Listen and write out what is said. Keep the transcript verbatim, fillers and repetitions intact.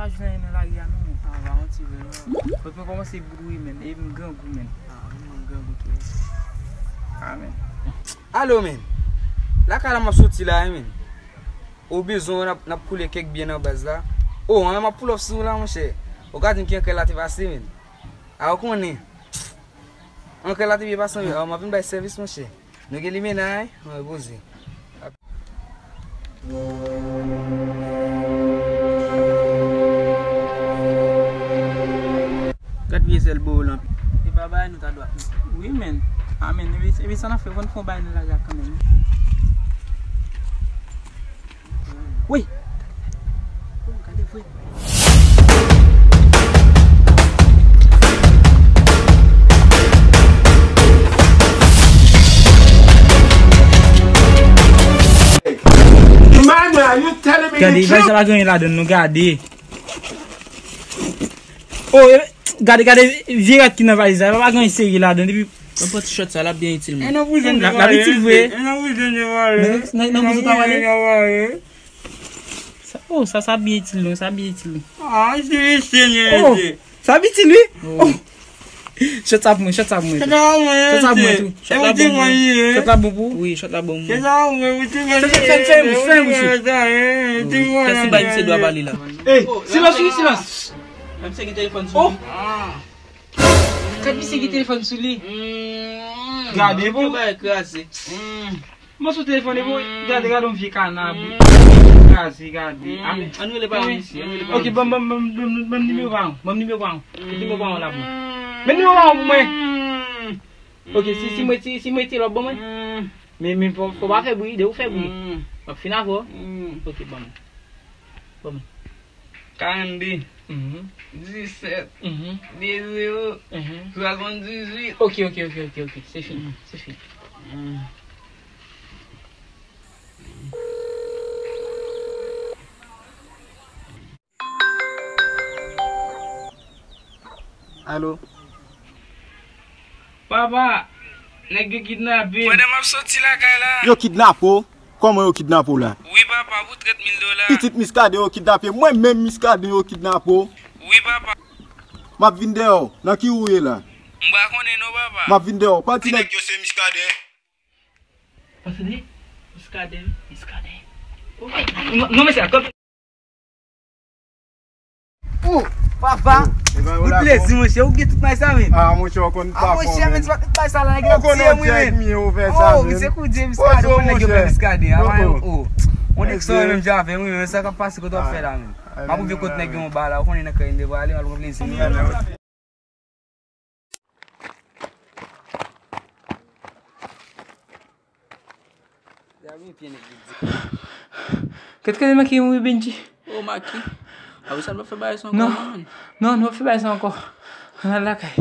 Jan nan lari a, non, men pa, pa manti vre, non. Kot mwen kòmanse boudouye, men, e m grangou, men. Ah, mwen grangou tou. Ah, men. Alo, men. Lakay la m ap soti la, wi, men. Ou bezwen, n ap, n ap koule kèk byen nan baz la. Oh, an, m ap pull up sou ou la, monchè. Ou ka di m ki ankrèl la te pase, men. A, ou konnen. Ankrèl la te byen pase, men. A, m ap vin bay sèvis, monchè. Nou gen limena, wi. Mwen repoze. Gad vye zèl Bowolan. E pa bagay nou ta dwat, non. Wi, men. A, men, epi, epi sa n ap fè, fò n fè yon bagay nan lari a kanmenm. Wi. Oh, gade vre. Gade, bay sa pa gen anyen ladan l, non, gade. Oh, e, gade, gade, vye rad ki nan valiz la, pa gen anyen serye ladan, depi. Mwen pran ti shòt sa, l ap byen itil mwen. L ap, l ap itil vre. Nan, nan, nan bouzen travay. Sa, oh, sa, sa byen itil, non, sa byen itil. Ah, se mesye, mesye. Sa ap itil, wi. Oh. Shòt sa pou mwen, shòt sa pou mwen tou. Shòt sa pou mwen tou. Shòt la bon pou ou? Wi, shòt la bon pou mwen. Fè, fè, fè, fè, fè, fè, fè. Kèsi bay misye dwa pale la? Ey, silans, wi, silans. Menm se ki telefòn sou li. Gad misye ki telefòn sou li. Gade, bon. Bagay kraze. Mwen sou telefòn, e bon, gade, gade yon vye kana, bon. Kraze, gade. Ann rele paran misye, ann rele paran misye. Ok, ban m, ban m, ban m, ban m, ban m nimewo paran, ban m nimewo paran. Kite nimewo paran la pou mwen. Men nimewo paran pou mwen. Ok, si, si mwen, si, si mwen te lòt, ban mwen. Men, men, fò, fò pa fè bri, de ou fè bri. M ap fin avè w. Ok, ban mwen. Ban mwen. Karannde, disèt, de zewo, swasanndizwit. Ok, ok, ok, ok, ok. Se fini, se fini. Alo? Papa, nèg yo kidnape m. Pandan m ap soti lakay la. Yo kidnape w? Kòman yo kidnape w la? Wi, papa, pou trant mil dola. Pitit Miskaden yo kidnape. Mwen menm Miskaden yo kidnape w. Wi, papa. M ap vin dèyè w. Nan ki ou ye la? M pa konnen non, papa. M ap vin dèyè w. Pati nèg yo se Miskaden. Pati de Miskaden, Miskaden. Non, non, mesye, Oh, papa, oh, e ba yo pou la plezi, monchè, ou gen tout may sa, men. Ah, monchè, ou konn pa, monchè, men, se pa tout may sa la, nèg yo tiye m, wi, men. Oh, misye koudye Miskaden, ou konn nèg yo fè Miskaden, a, oh. On nèg sa menm jan avè m, wi, men sa k ap pase, kote w ap fè la, men. M ap ouvri kont nèg yo yon ba la, ou konnen nan kay m te prale, m al pran plezi m, wi. Kèt kèt Maki mouri, Benji. Oh, Maki. Apre sa, nou p ap fè bagay sa ankò, non, man. Non, nou p ap fè bagay sa ankò. Ann al lakay.